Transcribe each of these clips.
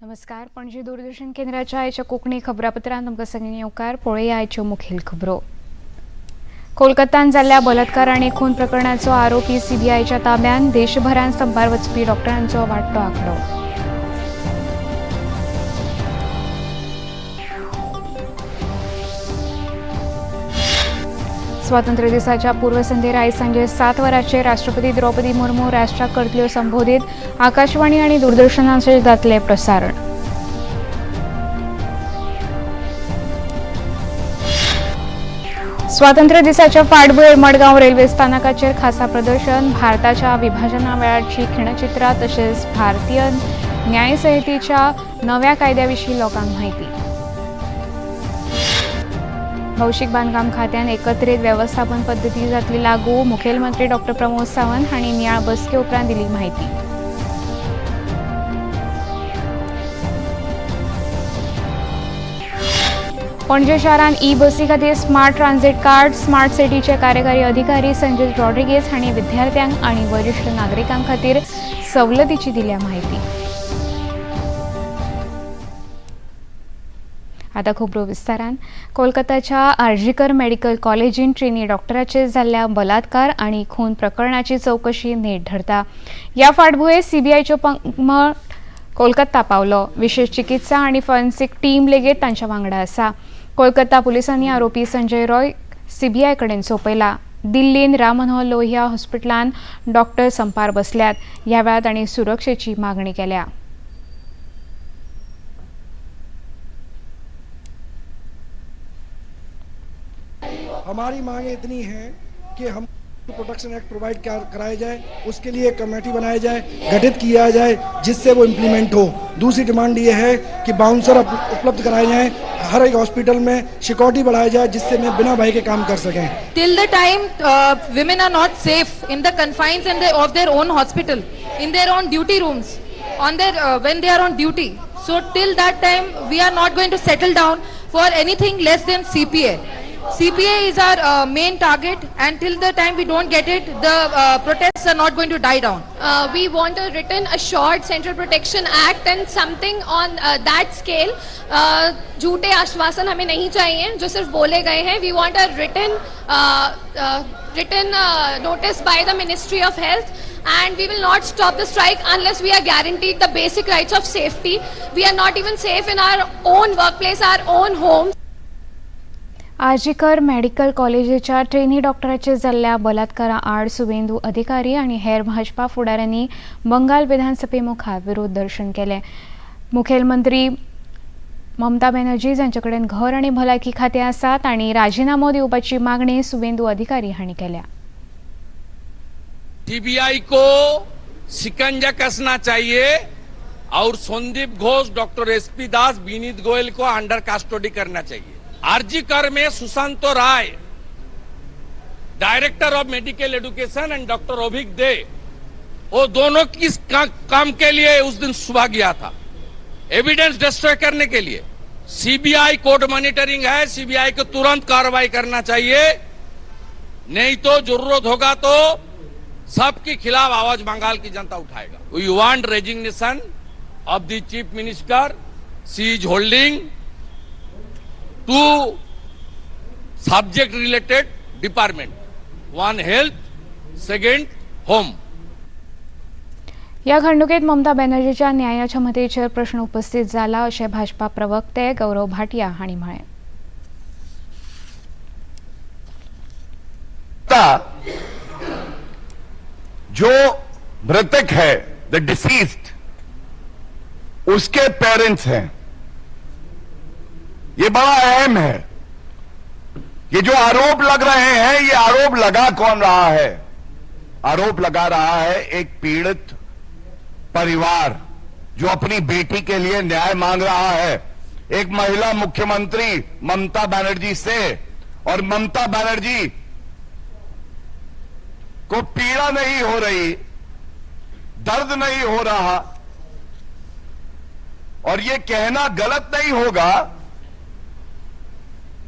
नमस्कार, पणजी दूरदर्शन केंद्राच्या आयच्या कोंकणी खबरापत्रांत तुमकां सगळ्यांक येवकार. पळोवया आयच्यो मुखेल खबरो. कोलकातान जाल्ल्या बलात्कार आनी खून प्रकरणाचो आरोपी सीबीआयच्या ताब्यात. देशभरांत संपार वचपी डॉक्टरांचो वाडटो आंकडो. स्वातंत्र्य दिसाच्या पूर्वसंध्येर आयज सांजे 7 वरांचेर राष्ट्रपती द्रौपदी मुर्मू राष्ट्राक करतल्यो संबोधीत. आकाशवाणी आनी दूरदर्शनाचेर जातलें प्रसारण. स्वातंत्र्य दिसाच्या फाटभुंयेर मडगांव रेल्वे स्थानकाचेर खासा प्रदर्शन. भारताच्या विभाजना वेळाची खिणचित्रां तशेंच भारतीय न्यायसंहितेच्या नव्या कायद्याविशीं लोकांक म्हायती. भौशीक बांदकाम खात्यान एकत्रीत वेवस्थापन पद्दती जातली लागू. मुखेलमंत्री डॉक्टर प्रमोद सावंत हांणी नियाळ बसके उपरांत दिली म्हायती. पणजे शारांत ई बसी खातीर स्मार्ट ट्रान्झिट कार्ड. स्मार्ट सिटीचे कार्यकारी अधिकारी संजय रॉड्रिगेज हांणी विद्यार्थ्यांक आनी वरिश्ठ नागरिकां खातीर सवलतीची दिल्या म्हायती. आता खबरो विस्तारान. कोलकाताच्या आरजीकर मेडिकल कॉलेजीन ट्रेनी डॉक्टराचेर जाल्ल्या बलात्कार आनी खून प्रकरणाची चवकशी नेट धरता. ह्या फाटभुंयेर सीबीआयच्यो पंगड कोलकाता पावलो. विशेष चिकित्सा आनी फॉरेन्सिक टीम लेगीत तांच्या वांगडा आसा. कोलकाता पुलिसांनी आरोपी संजय रॉय सीबीआय कडेन सोंपयला. दिल्लीन राम मनोहर लोहिया हॉस्पिटलान डॉक्टर संपार बसल्यात. ह्या वेळार तांणी सुरक्षेची मागणी केल्या. हमारी मांगे इतनी हैं कि हम प्रोटेक्शन एक्ट प्रोवाइड कराया जाए, उसके लिए एक कमेटी बनाया जाए, गठित किया जाए, जिससे वो इम्प्लीमेंट हो. दूसरी डिमांड ये है कि बाउंसर उपलब्ध कराए जाएं, हर एक हॉस्पिटल में सिक्योरिटी बढ़ाया जाए, जिससे मैं बिना भय के काम कर सकें. Till the time women are not safe in the confines of their own hospital, in their own duty rooms, on their when they are on duty, so till that time we are not going to settle down for anything less than CPA. CPA is our main target, and till the time we don't get it, the protests are not going to die down. We want a written assured Central Protection Act and something on that scale. झूठे आश्वासन हमें नहीं चाहिए जो सिर्फ बोले गए हैं. We want a written notice by the Ministry of Health, and we will not stop the strike unless we are guaranteed the basic rights of safety. We are not even safe in our own workplace, our own homes. RG Kar medical कॉलेजीच्या ट्रेनी डॉक्टराचेर जाल्ल्या बलात्कारा आड सुवेंदू अधिकारी आनी हेर भाजपा फुडाऱ्यांनी बंगाल विधानसभे मुखार विरोध दर्शन केलें. मुखेलमंत्री ममता बॅनर्जी, जांचे कडेन घर आनी भलायकी खातें आसा, तांणी राजिनामो दिवपाची मागणी सुवेंदू अधिकारी हांणी केल्या. सीबीआई को शिकंजा कसना चाहिए और संदीप घोष, डॉक्टर एसपी दास, विनीत गोयल को अंडर कस्टडी करना चाहिए. आरजी कर में सुशांत राय, director of medical education, and doctor Abhik दे, वो दोनों किस काम के लिए उस दिन सुबह गया था? एविडेंस डिस्ट्रॉय करने के लिए. सीबीआई कोर्ट मॉनिटरिंग है, सीबीआई को तुरंत कार्रवाई करना चाहिए, नहीं तो जरूरत होगा तो सबके खिलाफ आवाज बंगाल की जनता उठाएगा. We want resignation of the chief minister. She is holding two subject related department, one health, second home. ह्या घडणुकेत ममता बॅनर्जीच्या न्यायक्षमतेचेर प्रश्न उपस्थित जाला, अशें भाजपा प्रवक्ते गौरव भाटिया हांणी म्हळें. का जो मृतक है, the deceased, उसके पेरेंट्स हैं. ये बड़ा अहम है. ये जो आरोप लग रहे हैं, ये आरोप लगा कौन रहा है? आरोप लगा रहा है एक पीड़ित परिवार, जो अपनी बेटी के लिए न्याय मांग रहा है एक महिला मुख्यमंत्री ममता बनर्जी से. और ममता बनर्जी को पीड़ा नहीं हो रही, दर्द नहीं हो रहा. और यह कहना गलत नहीं होगा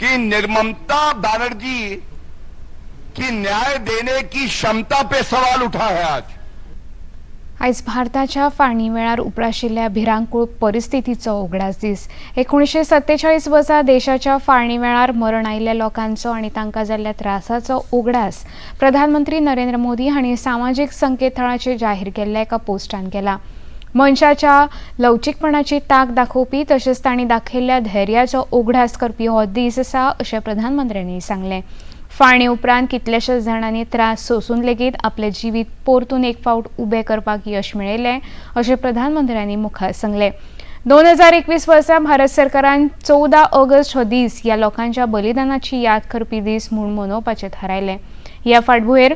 कि निर्ममता बनर्जी की न्याय देने की क्षमता पे सवाल उठा है आज. आयज भारताच्या फाळणी वेळार उप्राशिल्ल्या भिरांकूळ परिस्थितीचो उगडास दीस. 1947 वर्सा देशाच्या फाळणी वेळार मरण आयिल्ल्या लोकांचो आनी तांकां जाल्ल्या त्रासाचो उगडास प्रधानमंत्री नरेंद्र मोदी हांणी सामाजीक संकेतथळाचेर जाहीर केल्ल्या एका पोस्टान केला. मनशाच्या लवचीकपणाची तांक दाखोवपी तशेंच तांणी दाखयल्ल्या धैर्याचो उगडास करपी हो दीस आसा अशें प्रधानमंत्र्यांनी सांगलें. फाळणी उपरांत कितल्याशाच जाणांनी त्रास सोसून लेगीत आपलें जिवीत परतून एक फावट उबें करपाक यश मेळयलें अशें प्रधानमंत्र्यांनी मुखार सांगलें. 2021 वर्सा भारत सरकारान 14 ऑगस्ट हो दीस ह्या लोकांच्या बलिदानाची याद करपी दीस म्हूण मनोवपाचें थारायलें. ह्या फाटभुंयेर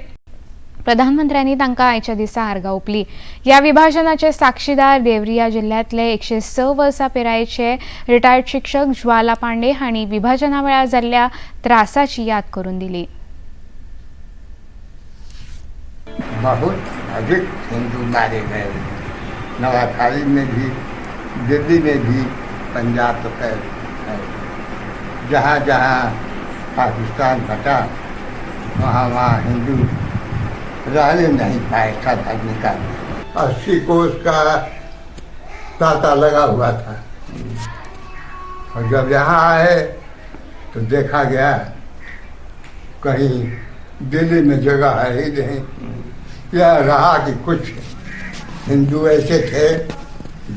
प्रधानमंत्र्यांनी तांकां आयच्या दिसा आर्गां ओंपली. ह्या विभाजनाचे साक्षीदार देवरिया जिल्ल्यांतले 106 वर्सां पिरायेचे रिटायर्ड शिक्षक ज्वाला पांडे हांणी विभाजना वेळार जाल्ल्या त्रासाची याद करून दिली. बहुत अधिक हिंदू मारे गए, नवाखाली में भी, दिल्ली में भी, पंजाब तो खैर है। जहाँ जहाँ पाकिस्तान बटा वहाँ वहाँ हिंदू रहने नहीं पाए, सब निकाल। 80 कोस का तांता लगा हुआ था और जब यहाँ आए तो देखा गया कहीं दिल्ली में जगह है ही नहीं। यह रहा कि कुछ हिंदू ऐसे थे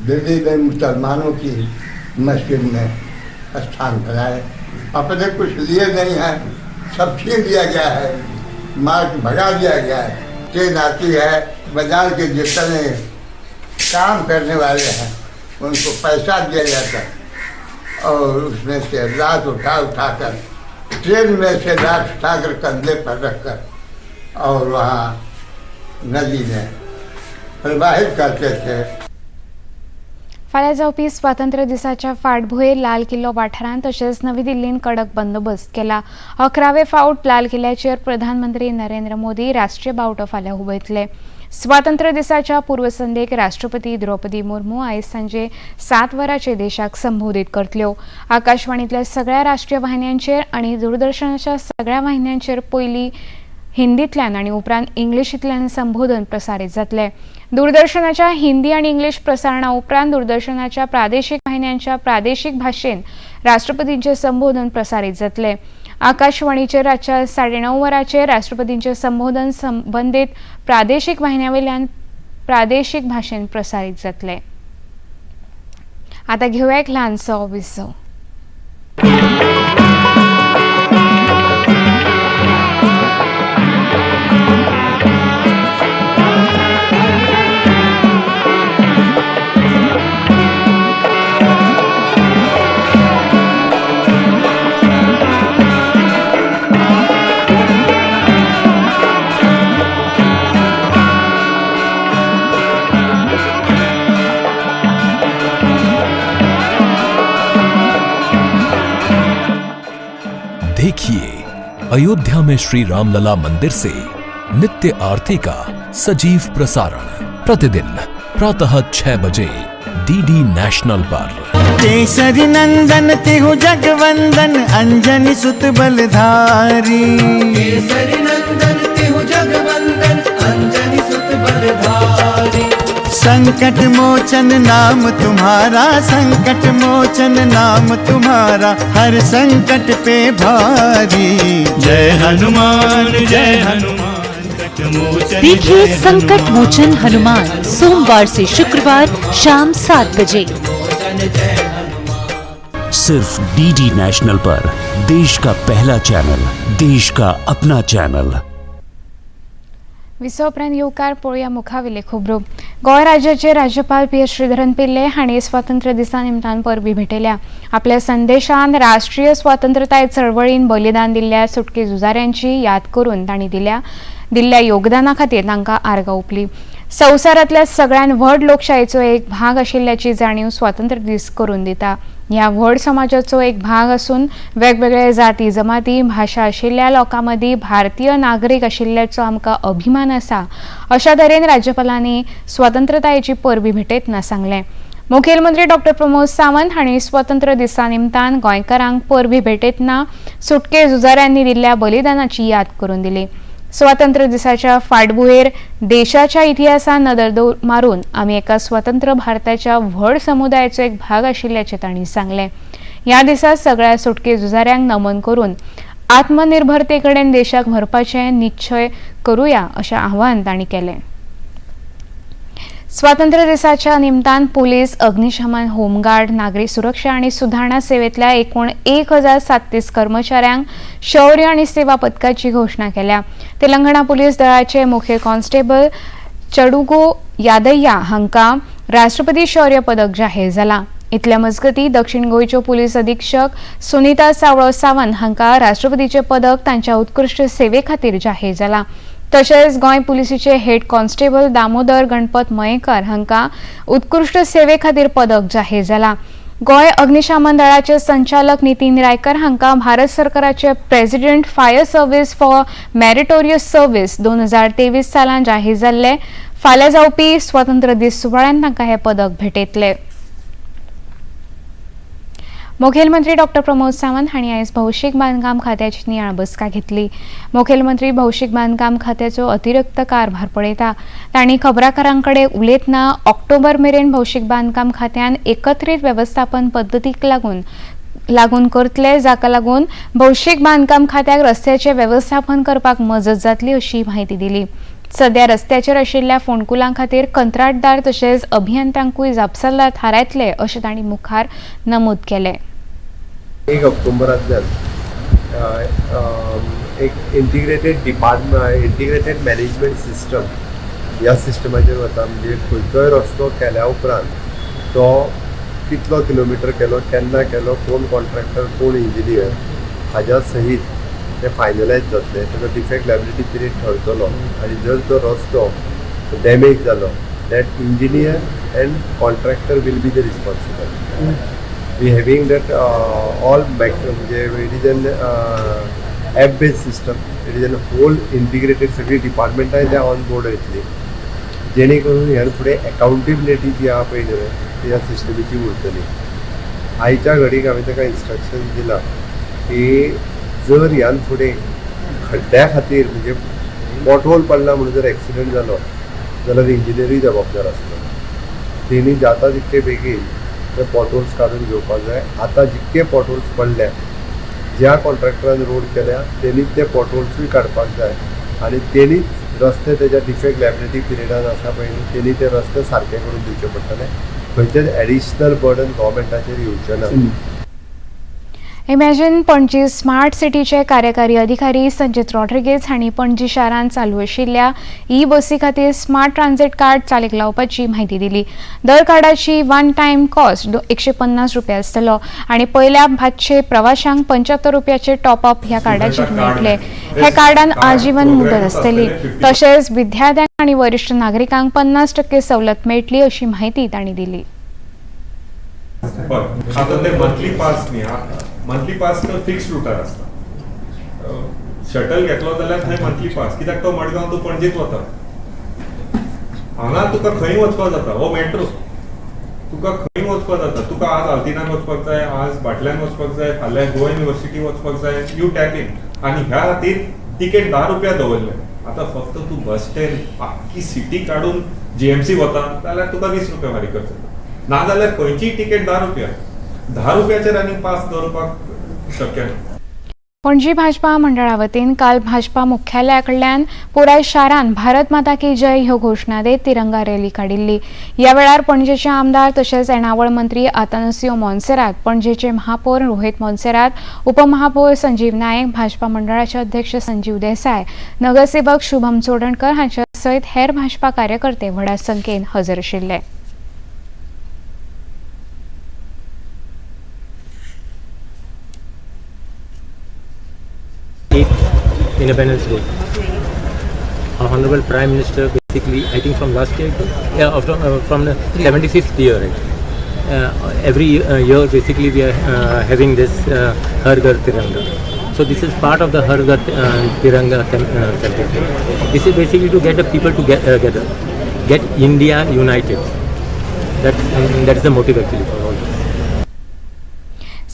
दिल्ली में मुसलमानों की मस्जिद में स्थान बनाए, अपने कुछ लिए नहीं है, सब छीन लिया गया है, मार के भगा दिया गया है। ट्रेन आती है, बाजार के जितने काम करने वाले हैं उनको पैसा दिया जाता है और उसमें से लात उठा उठा कर, ट्रेन में से लात उठा कर कंधे पर रखकर और वहाँ नदी में प्रवाहित करते थे। फाल्यां जावपी स्वातंत्र्य दिसाच्या फाटभुंयेर लाल किल्लो वाठारांत तशेंच नवी दिल्लीन कडक बंदोबस्त केला. 11वे फावट लाल किल्ल्याचेर प्रधानमंत्री नरेंद्र मोदी राष्ट्रीय बावटो फाल्यां हुबयतले. स्वातंत्र्य दिसाच्या पूर्वसंध्येक राष्ट्रपती द्रौपदी मुर्मू आयज सांजे 7 वरांचेर देशाक संबोधीत करतल्यो. आकाशवाणीतल्या सगळ्या राष्ट्रीय वाहिन्यांचेर आनी दूरदर्शनाच्या सगळ्या वाहिन्यांचेर पयलीं हिंदींतल्यान आनी उपरांत इंग्लिशींतल्यान संबोधन प्रसारीत जातलें. दूरदर्शनाच्या हिंदी आनी इंग्लीश प्रसारणा उपरांत दूरदर्शनाच्या प्रादेशीक वाहिन्यांच्या प्रादेशीक भाशेन राष्ट्रपतींचें संबोधन प्रसारीत जातलें. आकाशवाणीचेर रातच्या 9:30 वरांचेर राष्ट्रपतींचें संबोधन संबंदीत प्रादेशीक वाहिन्यां वयल्यान प्रादेशीक भाशेन प्रसारीत जातलें. आतां घेवया एक ल्हानसो विसव. देखिए अयोध्या में श्री रामलला मंदिर से नित्य आरती का सजीव प्रसारण प्रतिदिन प्रातः 6 बजे डीडी नेशनल पर। केसरी नंदन तिहु जगवंदन अंजनी सुत बलधारी। केसरी नंदन तिहु जगवंदन अंजनी सुत बलधारी। संकट मोचन नाम तुम्हारा, संकट मोचन नाम तुम्हारा, हर संकट पे भारी। जय हनुमान जय हनुमान मोचन। देखिए संकट मोचन हनुमान सोमवार से शुक्रवार शाम 7 बजे सिर्फ डीडी नेशनल पर देश का पहला चैनल, देश का अपना चैनल। विसव उपरांत येवकार पळोवया मुखावेले खबरो. गोंय राज्याचे राज्यपाल पी एस श्रीधरन पिल्ले हांणी स्वातंत्र्य दिसा निमतान परबी भेटयल्या. आपल्या संदेशान राष्ट्रीय स्वतंत्रताय चळवळीन बलिदान दिल्ल्या सुटके झुजाऱ्यांची याद करून तांणी दिल्ल्या योगदाना खातीर तांकां आर्गां ओंपली. संवसारांतल्या सगळ्यात व्हड लोकशायेचो एक भाग आशिल्ल्याची जाणीव स्वातंत्र्य दीस करून दिता. ह्या व्हड समाजाचो एक भाग आसून वेगवेगळे जाती जमाती भाशा आशिल्ल्या लोकां मदीं भारतीय नागरीक आशिल्ल्याचो आमकां अभिमान आसा अशा तरेन राज्यपालांनी स्वतंत्रतायेची परबी भेटयतना सांगलें. मुखेलमंत्री डॉक्टर प्रमोद सावंत हांणी स्वतंत्र दिसा निमतान गोंयकारांक परबी भेटयतना सुटके झुजाऱ्यांनी दिल्ल्या बलिदानाची याद करून दिली. स्वातंत्र्य दिसाच्या फाटभुंयेर देशाच्या इतिहासान नदर मारून आमी एका स्वतंत्र भारताच्या व्हड समुदायाचो एक भाग आशिल्ल्याचें तांणी सांगलें. ह्या दिसा सगळ्या सुटके झुजाऱ्यांक नमन करून आत्मनिर्भरते कडेन देशाक व्हरपाचें निश्चय करुया अशें आवाहन तांणी केलें. स्वातंत्र्य दिसाच्या निमतान पोलीस, अग्निशमन, होमगार्ड, नागरी सुरक्षा आनी सुदारणा सेवेतल्या एकूण 1037 कर्मचाऱ्यांक शौर्य आनी सेवा पदकाची घोशणा केल्या. तेलंगणा पोलीस दळाचे मुखेल कॉन्स्टेबल चडुगो यादय्या हांकां राष्ट्रपती शौर्य पदक जाहीर जाला. इतल्या मजगती दक्षिण गोंयच्यो पोलीस अधीक्षक सुनीता सावळो सावंत हांकां राष्ट्रपतीचें पदक तांच्या उत्कृश्ट सेवे खातीर जाहीर जाला. तशेंच गोंय पुलिसेचे हेड कॉन्स्टेबल दामोदर गणपत मयेकर हांकां उत्कृश्ट सेवे खातीर पदक जाहीर जाला. गोंय अग्निशमन दळाचे संचालक नितीन रायकर हांकां भारत सरकाराचे president fire service for meritorious service 2023 सालान जाहीर जाल्ले. फाल्यां जावपी स्वतंत्र दीस सुवाळ्यान तांकां हें पदक भेटयतले. मुखेलमंत्री डॉक्टर प्रमोद सावंत हांणी आयज भौशीक बांदकाम खात्याची नियाळ बसका घेतली. मुखेलमंत्री भौशीक बांदकाम खात्याचो अतिरिक्त कारभार पळयता. तांणी खबराकारां कडेन उलयतना ऑक्टोबर मेरेन भौशीक बांदकाम खात्यान एकत्रीत वेवस्थापन पद्दतीक लागून करतले, जाका लागून भौशीक बांदकाम खात्याक रस्त्याचें वेवस्थापन करपाक मजत जातली अशी म्हायती दिली. सध्या रस्त्याचेर आशिल्ल्या फोंडकुलां खातीर कंत्राटदार तशेंच अभियंत्यांकूय जापसालदार थारायतले अशें तांणी मुखार नमूद केलें. 1 ऑक्टोबरांतल्यान एक integrated department, integrated management system ह्या सिस्टमाचेर वता. म्हणजे खंयचोय रस्तो केल्या उपरांत तो कितलो किलोमिटर केलो, केन्ना केलो, कोण कॉन्ट्रॅक्टर, कोण इंजिनियर हाज्या सहीत ते फायनलायज जातले. ताजो डिफेक्ट लायबिलिटी पिरियड ठरतलो आनी जर तो रस्तो डॅमेज जालो that engineer and contractor will be the responsible. We having that all म्हणजे it is an app based system, it is an whole integrated. सगळीं डिपार्टमेंटांय त्या ऑन बोर्ड येतली, जेणे करून ह्या फुडें एकाउंटेबिलिटी जी आहा पळय न्हय ती ह्या सिस्टमीची उरतली. आयच्या घडीक हांवें ताका इन्स्ट्रक्शन दिलां की जर ह्यान फुडें खड्ड्या खातीर म्हणजे पोटहोल पडला म्हणून जर एक्सिडंट जालो जाल्यार इंजिनियरूय जबाबदार आसतलो. तेणी जाता तितके बेगीन ते पोटहोल्स काडून घेवपाक जाय. आतां जितके पोटहोल्स पडल्या ज्या कॉन्ट्रॅक्टरान रोड केल्या तेणीच ते पोटहोल्सूय काडपाक जाय आनी तेणीच रस्ते तेज्या डिफेक्ट लायबिलिटी पिरियडान आसा पळय न्ही तेणी ते रस्ते सारके करून दिवचे पडटले. खंयचेच एडिशनल बर्डन गव्हर्मेंटाचेर येवचें ना. इमॅजिन पणजी स्मार्ट सिटीचे कार्यकारी अधिकारी संजीत रॉड्रिगेज हांणी पणजी शारांत चालू आशिल्ल्या ई बसी खातीर स्मार्ट ट्रान्झिट कार्ड चालीक लावपाची म्हायती दिली. दर कार्डाची वन टायम कॉस्ट 150 रुपया आसतलो आनी पयल्या 500 प्रवाशांक 75 रुपयाचे टॉपअप ह्या कार्डाचेर मेळटले. ह्या कार्डान आजीवन मुदत आसतली. तशेंच विद्यार्थ्यांक आनी वरिश्ठ नागरिकांक 50% सवलत मेळटली अशी म्हायती तांणी दिली. आतां ते मंथली पास न्ही, मंथली पास तर फिक्स्ड रुटार आसता. शटल घेतलो जाल्यार थंय मंथली पास, कित्याक तो मडगांव तूं पणजेच वता, हांगा तुका खंय वचपाक जाता. हो मेट्रो तुका खंय वचपाक जाता. तुका आज आल्तिनाक वचपाक जाय, आज बाटल्यान वचपाक जाय, फाल्यां गोवा युनिवर्सिटी वचपाक जाय, you tap in. आनी ह्या खातीर तिकेट 10 रुपया दवरले. आतां फक्त तूं बस स्टँड आख्खी सिटी काडून जीएमसी वता जाल्यार तुका 20 रुपया फारीक करचे, ना जाल्यार खंयचीय तिकेट 10 रुपया. 10 रुपयाचेर आनी पास दवरपाक शक्य ना. पणजी भाजपा मंडळा वतीन काल भाजपा मुख्यालया कडल्यान पुराय शारान भारत माता की जय ह्यो घोशणा देत तिरंगा रॅली काडिल्ली. ह्या वेळार पणजेचे आमदार तशेंच येणावळ मंत्री आतानासियो मोन्सेरात, पणजेचे महापौर रोहित मोन्सेरात, उपमहापौर संजीव नायक, भाजपा मंडळाचे अध्यक्ष संजीव देसाय, नगरसेवक शुभम चोडणकर हांच्या सयत हेर भाजपा कार्यकर्ते व्हडा संख्येन हजर आशिल्ले. Independence Day. Our Honorable Prime Minister, basically, I think from last year, yeah, from the 75th year, right? Every year, basically, we are having this Har Ghar Tiranga. So this is part of the Har Ghar Tiranga campaign. This is basically to get the people to get together, get India united. That is the motive actually for all this.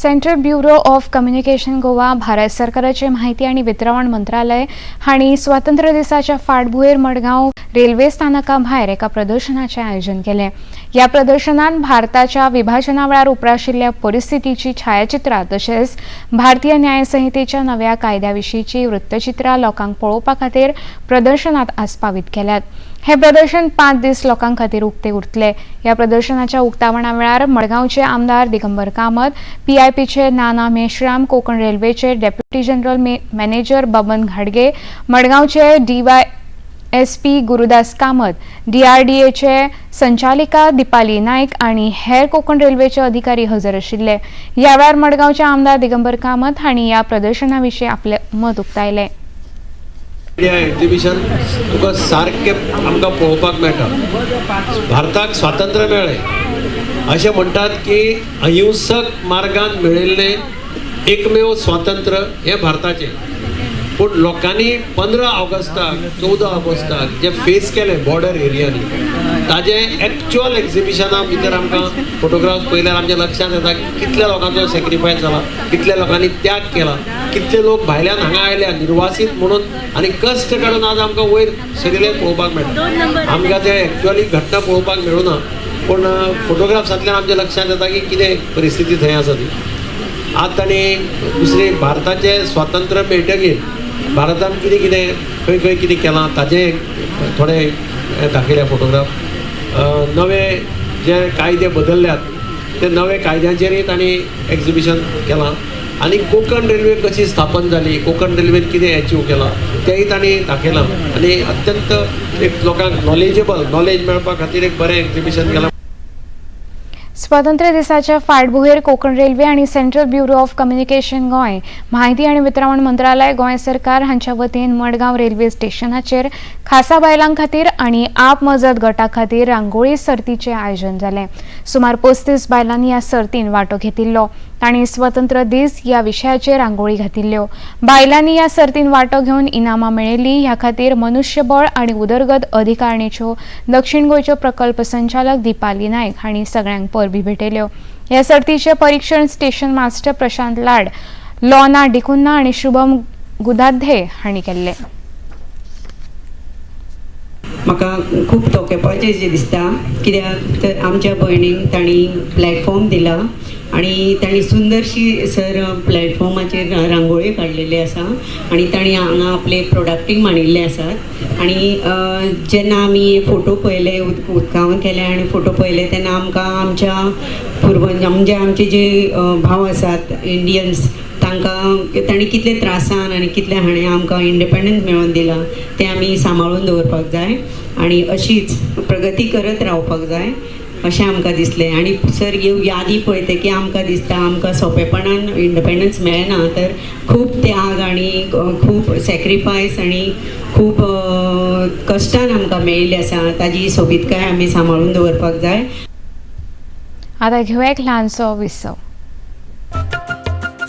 Central Bureau of Communication Goa, Bharat सरकाराचे माहिती आनी वितरावण मंत्रालय हांणी स्वातंत्र्य दिसाच्या फाटभुंयेर Madgaon railway स्थानका भायर एका प्रदर्शनाचें आयोजन केलें. ह्या प्रदर्शनात भारताच्या विभाजना वेळार उप्राशिल्ल्या परिस्थितीची छायाचित्रां तशेंच भारतीय न्याय संहितेच्या नव्या कायद्या विशींची वृत्तचित्रां लोकांक पळोवपा खातीर प्रदर्शनात आस्पावीत केल्यात. हे प्रदर्शन 5 दीस लोकां खातीर उक्ते उरतले. ह्या प्रदर्शनाच्या उक्तावणा वेळार मडगांवचे आमदार दिगंबर कामत, पीआयपीचे नाना मेश्राम, कोकण रेल्वेचे deputy general manager Baban Ghadge, मडगांवचे डीवायएसपी गुरुदास कामत, डीआरडीएचे संचालिका दीपाली नायक आनी हेर कोकण रेल्वेचे अधिकारी हजर आशिल्ले. ह्या वेळार मडगांवचे आमदार दिगंबर कामत हांणी ह्या प्रदर्शना विशीं आपलें मत उक्तायलें. एक्झिबिशन तुका सारकें आमकां पळोवपाक मेळटा. भारताक स्वातंत्र्य मेळ्ळें अशें म्हणटात की अहिंसक मार्गान मेळिल्लें एकमेव स्वातंत्र्य हें भारताचें. पूण लोकांनी 15 ऑगस्टाक 14 ऑगस्टाक जे फेस केलें बॉर्डर एरियांनी ताजें एक्चुअल एक्झिबिशना भितर आमकां फोटोग्राफ्स पळयल्यार आमच्या लक्षांत येता कितल्या लोकांचो सॅक्रिफायस जाला, कितल्या लोकांनी त्याग केला, कितले लोक भायल्यान हांगा आयल्या निर्वासीत म्हणून आनी कश्ट काडून आज आमकां वयर सरिल्ले पळोवपाक मेळटा. आमकां ते एक्चुअली घटना पळोवपाक मेळुना, पूण फोटोग्राफ्सांतल्यान आमच्या लक्षांत येता की कितें परिस्थिती थंय आसा ती. आज तांणी दुसरी भारताचें स्वातंत्र्य मेळटकीर भारतान कितें कितें खंय खंय कितें केलां ताजें थोडे दाखयल्या फोटोग्राफ. नवे जे कायदे बदलल्यात ते नवे कायद्यांचेरय तांणी एक्झिबिशन केलां आनी कोंकण रेल्वे कशी स्थापन जाली, कोंकण रेल्वेन कितें एचीव केलां तेंय तांणी दाखयलां आनी अत्यंत एक लोकांक नॉलेजेबल नॉलेज मेळपा खातीर एक बरें एक्झिबिशन केलां. स्वातंत्र्य दिसाच्या फाटभुंयेर कोकण रेल्वे आनी Central Bureau of Communication Goa, माहिती आनी वितरावण मंत्रालय, गोंय सरकार हांच्या वतीन मडगांव रेल्वे स्टेशनाचेर खासा बायलां खातीर आनी आप मजत गटा खातीर रांगोळी सर्तीचें आयोजन जालें. सुमार 35 बायलांनी ह्या सर्तीन वांटो घेतिल्लो. तांणी स्वतंत्र दीस ह्या विशयाचेर रांगोळी घातिल्ल्यो. बायलांनी ह्या सर्तीन वांटो घेवन इनामां मेळयलीं. ह्या खातीर मनुष्यबळ आनी उदरगत अधिकारणीच्यो दक्षिण गोंयच्यो प्रकल्प संचालक दीपाली नायक हांणी सगळ्यांक परबी भेटयल्यो. ह्या सर्तीचें परिक्षण स्टेशन मास्टर प्रशांत लाड, लोना डिकुन्ना आनी शुभम गुदाध्ये हांणी केल्लें. म्हाका खूब तोखेपाचें अशें दिसता, कित्याक तर आमच्या भयणींक तांणी प्लॅटफॉर्म दिला आनी तांणी सुंदरशी सर प्लॅटफॉर्माचेर रांगोळी काडलेली आसा आनी तांणी हांगा आपले प्रोडक्टूय मांडिल्ले आसात. आनी जेन्ना आमी फोटो पळयले, उदकावन केले आनी फोटो पळयले तेन्ना आमकां आमच्या पुर्वज म्हणजे आमचे जे भाव आसात इंडियन्स, तांकां तांणी कितले त्रासान आनी कितले हाणें आमकां इंडिपेंडन्स मेळोवन दिलां तें आमी सांबाळून दवरपाक जाय आनी अशीच प्रगती करत रावपाक जाय अशें आमकां दिसलें. आनी सर ह्यो यादी पळयता की आमकां दिसता आमकां सोंपेपणान इंडिपेंडन्स मेळना, तर खूब त्याग आनी खूब सॅक्रिफायस आनी खूब कश्टान आमकां मेळिल्ली आसा, ताजी सोबीतकाय आमी सांबाळून दवरपाक जाय. आतां घेवया एक ल्हानसो विसव.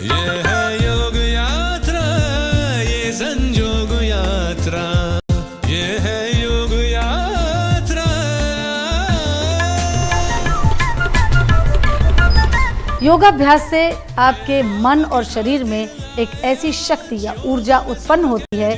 ये है योग यात्रा, ये संजोग यात्रा, ये है योग यात्रा. योगाभ्यास से आपके मन और शरीर में एक ऐसी शक्ति या ऊर्जा उत्पन्न होती है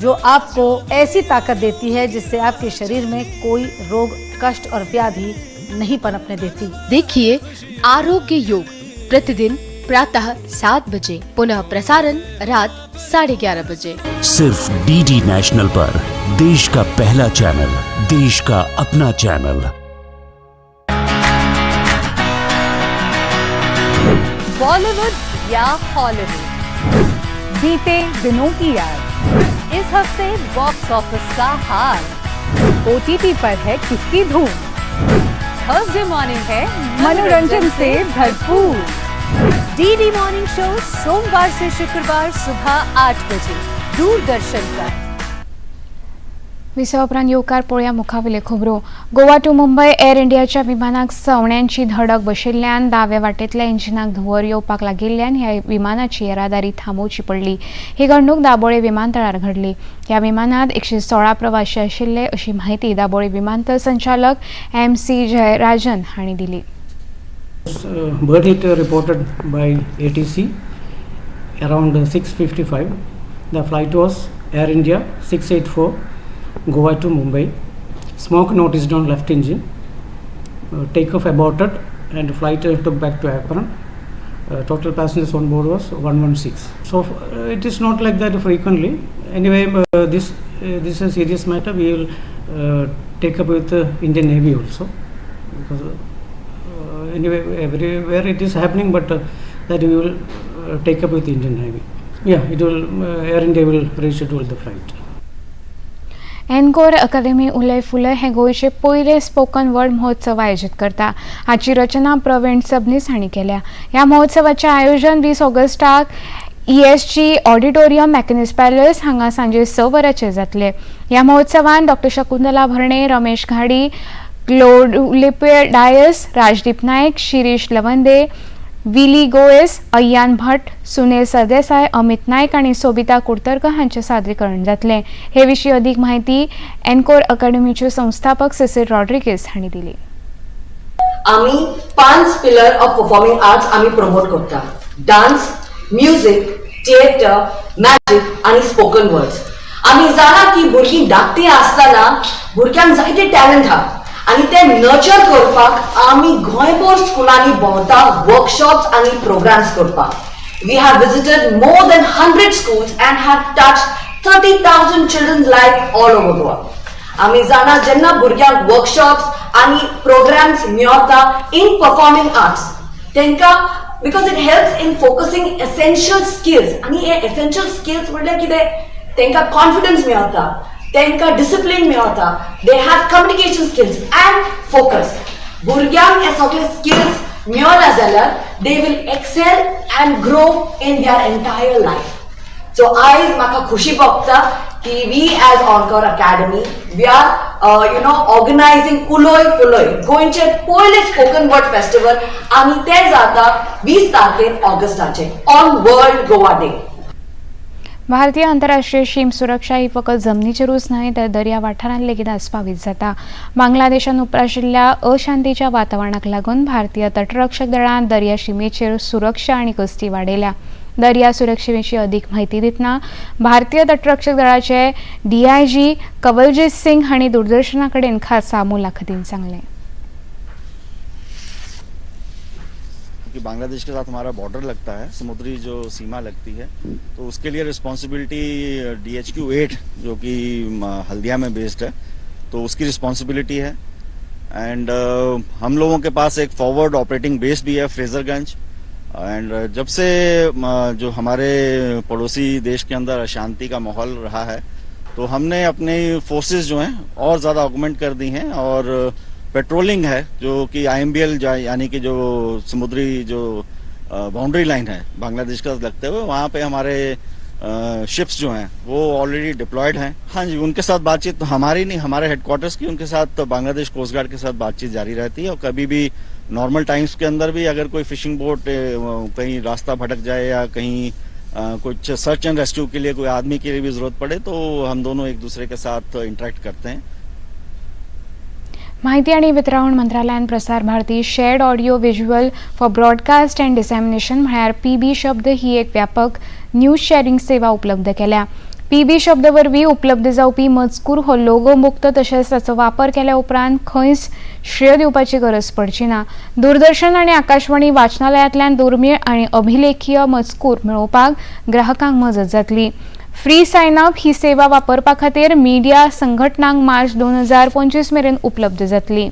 जो आपको ऐसी ताकत देती है जिससे आपके शरीर में कोई रोग, कष्ट और व्याधि नहीं पनपने देती। देखिए आरोग्य योग प्रतिदिन प्रातः 7 बजे, पुनः प्रसारण रात 11:30 बजे, सिर्फ डीडी नेशनल पर। देश का पहला चैनल, देश का अपना चैनल। बॉलीवुड या हॉलीवुड, बीते दिनों की याद, इस हफ्ते बॉक्स ऑफिस का हाल, ओटीटी पर है किसकी धूम, थर्सडे मॉर्निंग है मनोरंजन से भरपूर। डीडी मॉर्निंग शो सोमवार से शुक्रवार सुबह 8 बजे दूरदर्शन पर। विसवा उपरांत येवकार पळोवया मुखावेल्यो खबरो. गोवा टू मुंबय एअर इंडियाच्या विमानाक सवण्यांची धडक बशिल्ल्यान दावे वाटेंतल्या इंजिनाक धुंवर येवपाक लागिल्ल्यान ह्या विमानाची येरादारी थांबोवची पडली. ही घडणूक दाबोळे विमानतळार घडली. ह्या विमानात 116 प्रवासी आशिल्ले अशी माहिती दाबोळे विमानतळ संचालक MC Jayarajan हांणी दिली. Bird hit reported by ATC around 6:55. The flight was Air India 684 Goa to Mumbai. Smoke noticed on left engine. Takeoff aborted and flight took back to apron. Total passengers on board was 116. So it is not like that frequently. Anyway, this is a serious matter. We will take up with the Indian Navy also, because anyway everywhere it is happening, but that we will take up with the Indian Navy. Yeah, it will. Air India will reschedule the flight. Encore Academy Ulay Fulay हे गोंयचे पयले spoken word महोत्सव आयोजीत करता. हाची रचना प्रवीण सबनीस हांणी केल्या. ह्या महोत्सवाचें आयोजन 20 ऑगस्टाक ESG auditorium मॅकनीस पॅलेस हांगा सांजे 6 वरांचेर जातलें. ह्या महोत्सवान डॉ शकुंतला भरणे, रमेश घाडी, क्लोडलिपे डायस, राजदीप नायक, शिरीष लवंदे, विली गोएस, अय्यान भट, सुनील सरदेसाय, अमित नायक आनी सोबिता कुडतरकर हांचें सादरीकरण जातलें. हे विशीं अदीक म्हायती एनकोर अकॅडमीचे संस्थापक सिसील रॉड्रिगेस हांणी दिली. आमी 5 पिलर ऑफ परफॉर्मिंग आर्ट्स आमी प्रमोट करता: डान्स, म्युझिक, थिएटर, मॅजिक आनी स्पोकन वर्ड्स. आमी जाणा की भुरगीं धाकटीं आसतना भुरग्यांक जायते टॅलंट आहा आनी ते नर्चर करपाक आमी गोंयभर स्कुलांनी भोंवता वर्कशॉप्स आनी प्रोग्राम्स करपाक. We have visited more than 100 schools and have touched 30,000 children's life all over Goa. आमी जाणा जेन्ना भुरग्यांक वर्कशॉप्स आनी प्रोग्राम्स मेळता इन परफॉर्मिंग आर्ट्स तांकां, because it helps in focusing essential skills. आनी हे एसेन्शियल स्किल्स म्हणल्यार कितें? तांकां कॉन्फिडन्स मेळता, तांकां डिसिप्लीन मेळता, they have communication skills and focus. भुरग्यांक हे सगळे स्किल्स मेळना जाल्यार they will excel and grow in their entire life. So आयज म्हाका खुशी भोगता की we as Encore Academy, we are organizing Ulay Fulay, गोंयचे पयले स्पोकन वर्ड फेस्टिवल, आनी ते जाता 20 तारखेर ऑगस्टाचे ऑन वर्ल्ड गोवा डे. भारतीय आंतरराष्ट्रीय शीम सुरक्षा ही फकत जमनीचेरूच न्हय तर दर्या वाठारांत लेगीत आस्पावीत जाता. बांगलादेशान उप्राशिल्ल्या अशांतीच्या वातावरणाक लागून भारतीय तटरक्षक दळान दर्या शिमेचेर सुरक्षा आनी गस्ती वाडयल्या. दर्या सुरक्षे विशीं अदीक म्हायती दितना भारतीय तटरक्षक दळाचे डीआयजी कवलजीत सिंग हांणी दूरदर्शना कडेन खासा मुलाखतीन सांगलें. कि बांग्लादेश के साथ हमारा बॉर्डर लगता है, समुद्री जो सीमा लगती है, तो उसके लिए रिस्पॉन्सिबिलिटी DHQ 8 जो कि हल्दिया में बेस्ड है, तो उसकी रिस्पॉन्सिबिलिटी है. एंड हम लोगों के पास एक फॉरवर्ड ऑपरेटिंग बेस भी है फ्रेजरगंज. एंड जब से जो हमारे पड़ोसी देश के अंदर अशांति का माहौल रहा है, तो हमने अपने फोर्सेस जो हैं और ज़्यादा ऑगमेंट कर दी हैं और पेट्रोलिंग है जो कि आईएमबीएल, यानी कि जो समुद्री जो बाउंड्री लाइन है बांग्लादेश का लगते हुए, वहाँ पे हमारे शिप्स जो हैं वो ऑलरेडी डिप्लॉयड हैं. हाँ जी, उनके साथ बातचीत तो हमारी नहीं, हमारे हेडक्वार्टर्स की उनके साथ, बांग्लादेश कोस्ट गार्ड के साथ बातचीत जारी रहती है और कभी भी नॉर्मल टाइम्स के अंदर भी अगर कोई फिशिंग बोट कहीं रास्ता भटक जाए या कहीं कुछ सर्च एंड रेस्क्यू के लिए कोई आदमी के लिए भी जरूरत पड़े, तो हम दोनों एक दूसरे के साथ इंटरेक्ट करते हैं. माहिती आणि वितरावण मंत्रालयान Prasar Bharati shared audio visual for broadcast and dissemination म्हळ्यार पीबी शब्द ही एक व्यापक न्यूज शेअरिंग सेवा उपलब्ध केल्या. पीबी शब्द वरवीं उपलब्ध जावपी मजकूर हो लोगो मुक्त तशेंच ताचो वापर केल्या उपरांत खंयच श्रेय दिवपाची गरज पडची ना. दूरदर्शन आनी आकाशवाणी वाचनालयांतल्यान दुर्मीळ आनी अभिलेखीय मजकूर मेळोवपाक ग्राहकांक मजत जातली. फ्री सायन अप ही सेवा वापरपा खातीर मिडिया संघटनांक मार्च 2025 मेरेन उपलब्ध जातली.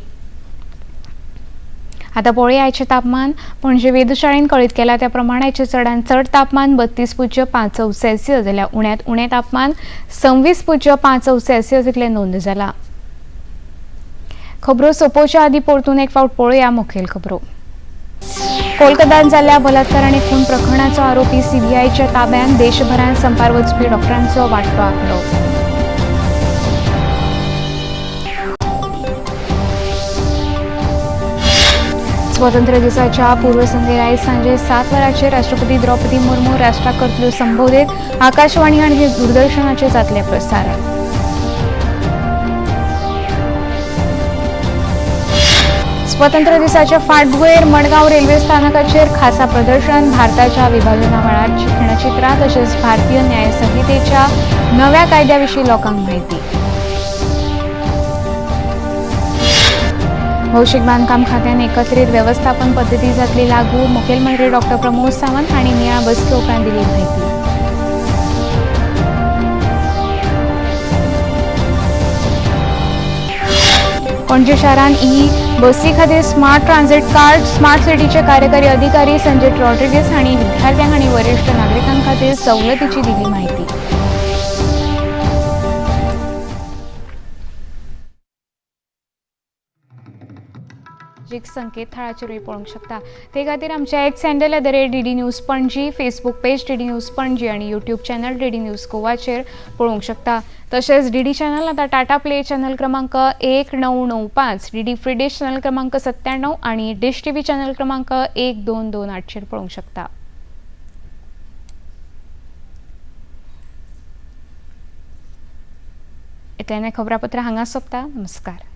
आता पळोवया आयचें तापमान. पणजे वेधशाळेन कळीत केला त्या प्रमाण आयचें चडांत चड तापमान 32.5 अंश सेल्सियस जाल्यार उण्यांत उणें तापमान 26.5 अंश सेल्सियस इतलें नोंद जाला. खबरो सोंपोवच्या आदीं परतून एक फावट पळोवया मुखेल खबरो. कोलकातांत जाल्ल्या बलात्कार आनी खून प्रकरणाचो आरोपी सीबीआयच्या ताब्यांत. देशभरांत संपार वचपी डॉक्टरांचो वाडटो आंकडो. स्वतंत्र दिसाच्या पूर्वसंध्येर आयज सांजे 7 वरांचेर राष्ट्रपती द्रौपदी मुर्मू राष्ट्राक करतल्यो संबोधीत. आकाशवाणी आनी दूरदर्शनाचेर जातलें प्रसारण. स्वतंत्र दिसाच्या फाटभुंयेर मडगांव रेल्वे स्थानकाचेर खासा प्रदर्शन. भारताच्या विभाजना वेळार खिणचित्रां तशेंच भारतीय न्याय संहितेच्या नव्या कायद्याविशीं लोकांक म्हायती. भौशीक बांदकाम खात्यान एकत्रीत व्यवस्थापन पद्दती जातली लागू. मुखेलमंत्री डॉक्टर प्रमोद सावंत हांणी नियाळ बसके उपरांत दिली म्हायती. पणजे शारांत ई बसी खातीर स्मार्ट ट्रान्झिट कार्ड. स्मार्ट सिटीचे कार्यकारी अधिकारी संजय रॉड्रिगीस हांणी विद्यार्थ्यांक आनी वरिश्ठ नागरिकां खातीर सवलतीची दिली म्हायती. संकेतथळाचेरूय पळोवंक शकता. ते खातीर आमच्या X handle @DD News Panaji, Facebook page DD News Panaji आनी यूट्यूब चॅनल DD news गोवाचेर पळोवंक शकता. तशेंच DD channel आतां टाटा प्ले चॅनल क्रमांक 1995, DD free डिश चॅनल क्रमांक 97 आनी डिश टीव्ही चॅनल क्रमांक 1228चेर पळोवंक शकता. इतल्यान खबरापत्र हांगा सोंपता. नमस्कार.